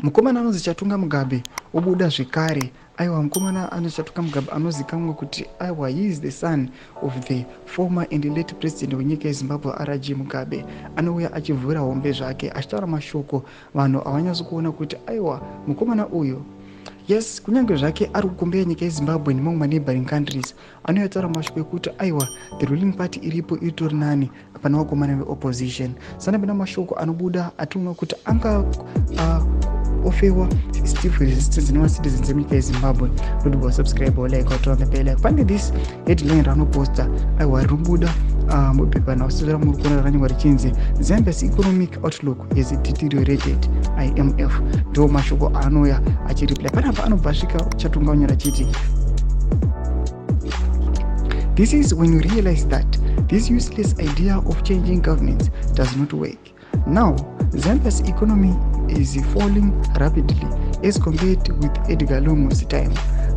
Mukomana anonzi Chatunga Mugabe obuda zvekare. Aiwa, mukomana anonzi Chatunga Mugabe anozikanwa kuti aiwa, he is the son of the former and late president wenyika yeZimbabwe, RG Mugabe. Anouya achivhura hombe zvake achitaura mashoko vanhu havanyatsi kuona kuti aiwa, mukomana uyu, yes, kunyange zvake ari kukombeya nyika yeZimbabwe nemamwe maneighboring countries, anouya taura mashoko ekuti aiwa, the ruling party iripo iritori nani pana vakomana veopposition. Sanapinda mashoko anobuda atinoona kuti anga offerwa stiff resistance nemacitizens emunyika yeZimbabwe. Noti wasubscribe, like, waturn on the bell. Pane this headline raanoposta, aiwa, rinobuda mubepanhau sezvo ramuri kuona rakanyorwa richinzi "Zambia's economic outlook has deteriorated, IMF". Ndo mashoko aanouya achireply panapa. Anobva asvika Chatunga unyora achiti, "This is when you realize that this useless idea of changing governments does not work. Now, Zambia's economy is falling rapidly as compared with Edgar Lungu's time.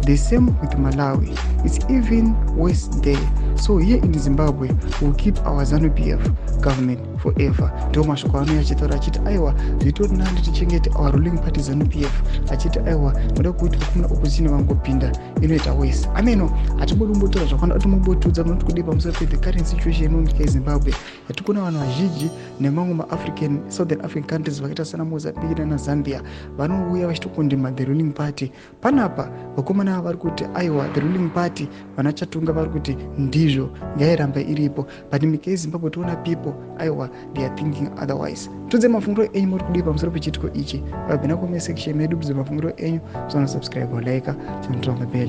The same with Malawi. It's even worse there. So here in Zimbabwe, we'll keep our ZANU-PF government forever." Ndo mashoko anouya achitaura achiti aiwa, zvitori nani tichengete our ruling party ZANU-PF, achiti aiwa, noda kuti vakomana opposition vangopinda inoita wese. Ameno hatibodi kumbotaura zvakawanda, atombotudza munoti kudii pamusoro pe the current situation munyika yeZimbabwe yatikuona vanhu vazhinji nemamwe maAfrican, Southern African countries vakaita sana Mozambique nanaZambia vanouya vachitokondema the ruling party. Panapa vakomana vari kuti aiwa, the ruling party, vana Chatunga vari kuti ndizvo, ngairamba iripo. But nyika yeZimbabwe toona people, aiwa, they are thinking otherwise. Tudze mafungiro enyu, muri kudii pamusoro pechiitiko ichi? Vabvina comment section medu, tudze mafungiro enyu. Zvanosubscribe, like, chinoturn on the bell.